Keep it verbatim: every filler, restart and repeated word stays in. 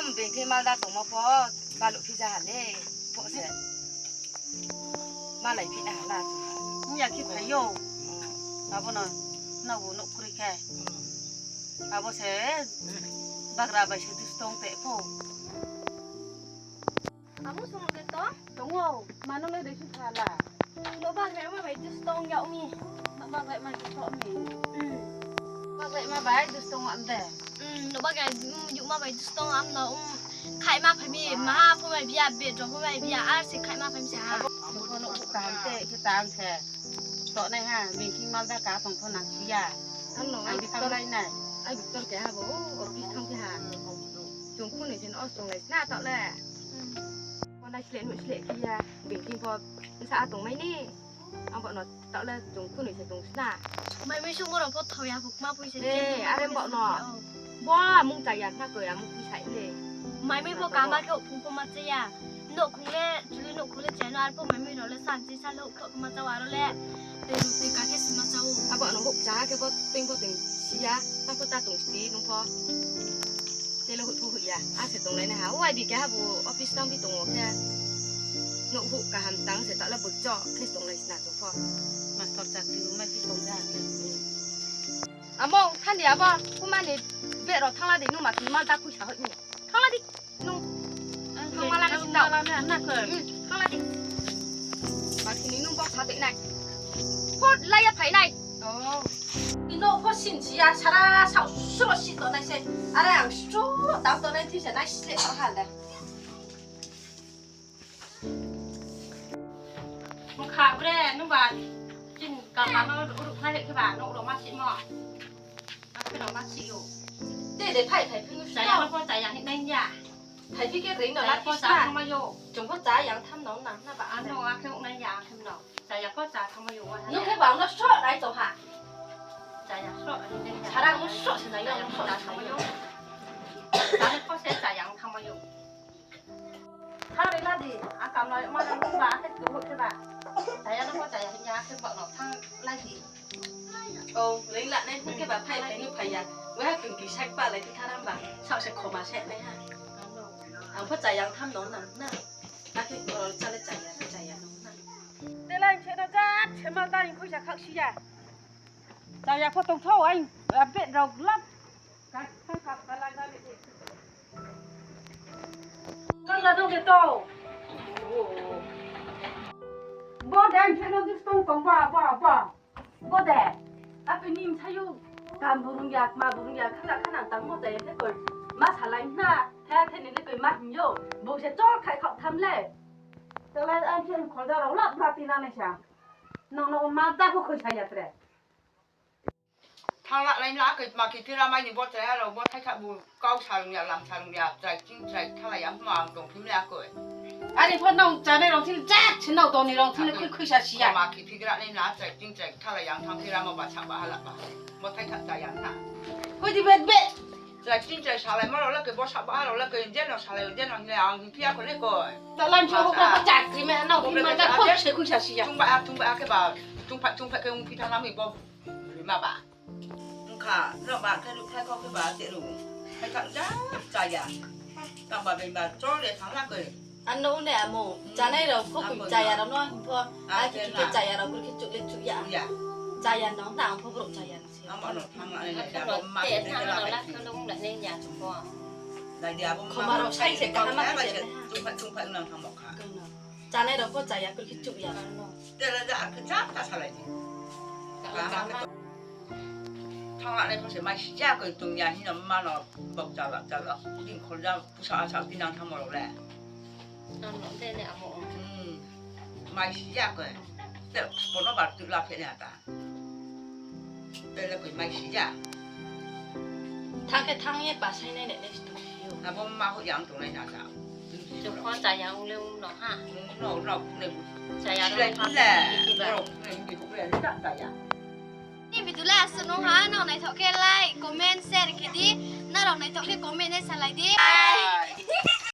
Beng khe malda tongmo pho, baluh phi ja ha le, pho se. Malai phi na ha la chung ha. Ong ya khe phai yo. Abo no, nabu nouh kroi khe. Abo se, bagra bai se dustong te pho. Amo sung de to? Tong ou, mano le de si tha la. Noba gai ma bai dustong yag mi. Noba gai ma dustong mi. Noba gai ma bai dustong am de. Noba gai, yag ma bai dustong am no, um, khai ma phai mi, maha pho mai bia, bedroom pho mai bia, ar se khai ma phai mi se ha. Abo no kaham te, khe tang se. Toh nai ha, beng khe malda ka tong pho nang si ya. Ano, ang ai Victor, lai nai. Ai Victor keha bo, o, office thang khe ha. Chung phone se no os tong lai sna taoh le. Ko nai sleh nuh sleh khe ya, beng khe pho bsa a tong mai ni. Ang bo no taoh le chung phone se tong sna. Mai mai sung bo rao pho thao ya, bukma poi se. Eh, are bo no. Bo amung cha ya na koi, amung poi sai le. Mai mai pho kama khe phung pho ma cha ya. Nouhkhong le, chuli nouhkhong le chai no, arphuh mai mai rao le san chi sa le houhkhloh khe ma chao aro le. Tei ru tei ka khe si ma chao. Abo no houh cha khe bo teng bo teng si ya, ta pho ta tong sti nung pho. Tei le houh pho houh ya, a se tong lai nai ha. O ai bi keha bo office tang bi tong o khe. Nouh houh kaham tang se ta le bukcho khe tong lai sna chung pho. Master chakri bo mai phi tong ja khe. Amo, thandi abo, kumani bed rao thangla di, nung ma khe malda khuisa hoih ni. Thangla di. Nung. Ang thangma la nai sindao. Thangma la nai, na khe. Hmm, thangla di. Ba kini nung bo sa tei nai. Phot lai ya phai nai. Oh. Ni nouh pho sin si ya, sara sao suro si tongnai se. Are ang suro tang tongnai thi se nai sleh tong ha le. Mkha bre, nungba, chini kama no ruh, ruh khlai khe ba, nouh rao ma simo. Akhe rao ma si ou. Te de phai, phai, phai, chaya no pho chaya hinai ya. Phai phi khe ring no la pho sa thangmai ou. Chung pho cha yang tham no nang na ba. Ano, akhe ong nai ya, akhe no. Chaya pho cha thangmai ou, wa ha. Nung khe ba ang no sro nai tong ha. Chaya sro hinai ya. Sara ang no sro se nai ya, ang no sro cha thangmai ou. Chaya pho se chaya ang thangmai ou. Thari la di, a kam lai ma nang ba, akhe tu houh khe ba. Chaya no pho chaya hinya, akhe ba no thang lai di. O, ring la nai houh khe ba, phai phai ni phai ya. Wa ha tung ki sak ba lai ki tharam ba. Sao se khoma se nai ha. Ang pho chaya ang tham no nang na. Akhe ko cha le chaya, chaya no na. Te lai se no ja, se ma ta ring khuisa khak si ya. Chaya pho tong thao, ai, a bed rao glap. Kala dong de to. Bo de ang khe no dustong tong ba, ba, ba. Bo de. Ape ni msayu. Kam burung ya, ma burung ya, khana, khana, tang mo chaya khe koi. Ma salai na, the, the ni le koi ma hing yo. Bo se chol khai khao tham le. Tala ang khe kholda rao lap lap tina nai sa. Nang no ma ta pho khuisa ya tre. Thangla nai na khe ma khe phira mai ni bo chrai ha rao bo thai kha bu kau salung ya lam salung ya chrai ching chrai thalai ya ma ang tong phim le akoi. Are pho nang chanai rao thil jak se nang tong ni rao thil khui khuisa si ya. Ma khe phigra nai na chrai ching chrai thalai ya ang thang phira ma ba sa ba ha la ba. Bo thai kha cha ya na. Hoi di bet bet. Chrai ching chrai salai ma rao la khe bo sa ba ha rao la khe je no salai je no hing le ang hing phi akoi le koi. Ta lan cho ko ka chakri me ha nang phim ma ta khui se khuisa si ya. Chung ba a chung ba a khe ba. Chung pha chung pha khe ung phi thang na mi bo. Ri ma ba. Ongkha, no ba khe ruhthai kho khe ba te ru. Khai kha ja, chaya. Tang ba beng ba chol le thang la koi. Ano ne amo, chanai rao kho koi chaya rao no hing pho. A khe khe chaya rao khe chuh le chuh ya. Ya. Chaya no na ang pho brouh chaya no se. Amo no thang la ne ya. Te thang la la khe no ong la ne ya chung pho. Dai dia bo khoma rao sai se kaham ma se. Chung pha chung pha nang thang mo kha. Chanai rao pho chaya khe chuh ya. Te la ja khe ja ta salai di. Thang la nai pho se mai si ja koi tong ya hing no ma no bok chala chala. Ding khol ja pusa asa tinang thang mo rao le. Nang no de ne amo. Hmm. Mai si ja koi. Te pono bar tu la phe ne ata. Te le koi mai si ja. Thang khe thang ye pa sai nai ne ne stu yo. Abo ma ho yang tong nai na ta. Chung pho chaya ong le ong no ha. Ong no no ne. Chaya silai ro le. Ro ne ni ko le ta chaya. Ni video le asuh no ha, nrao naithok khe like, comment, share khe di, nrao naithok khe comment nai salai di.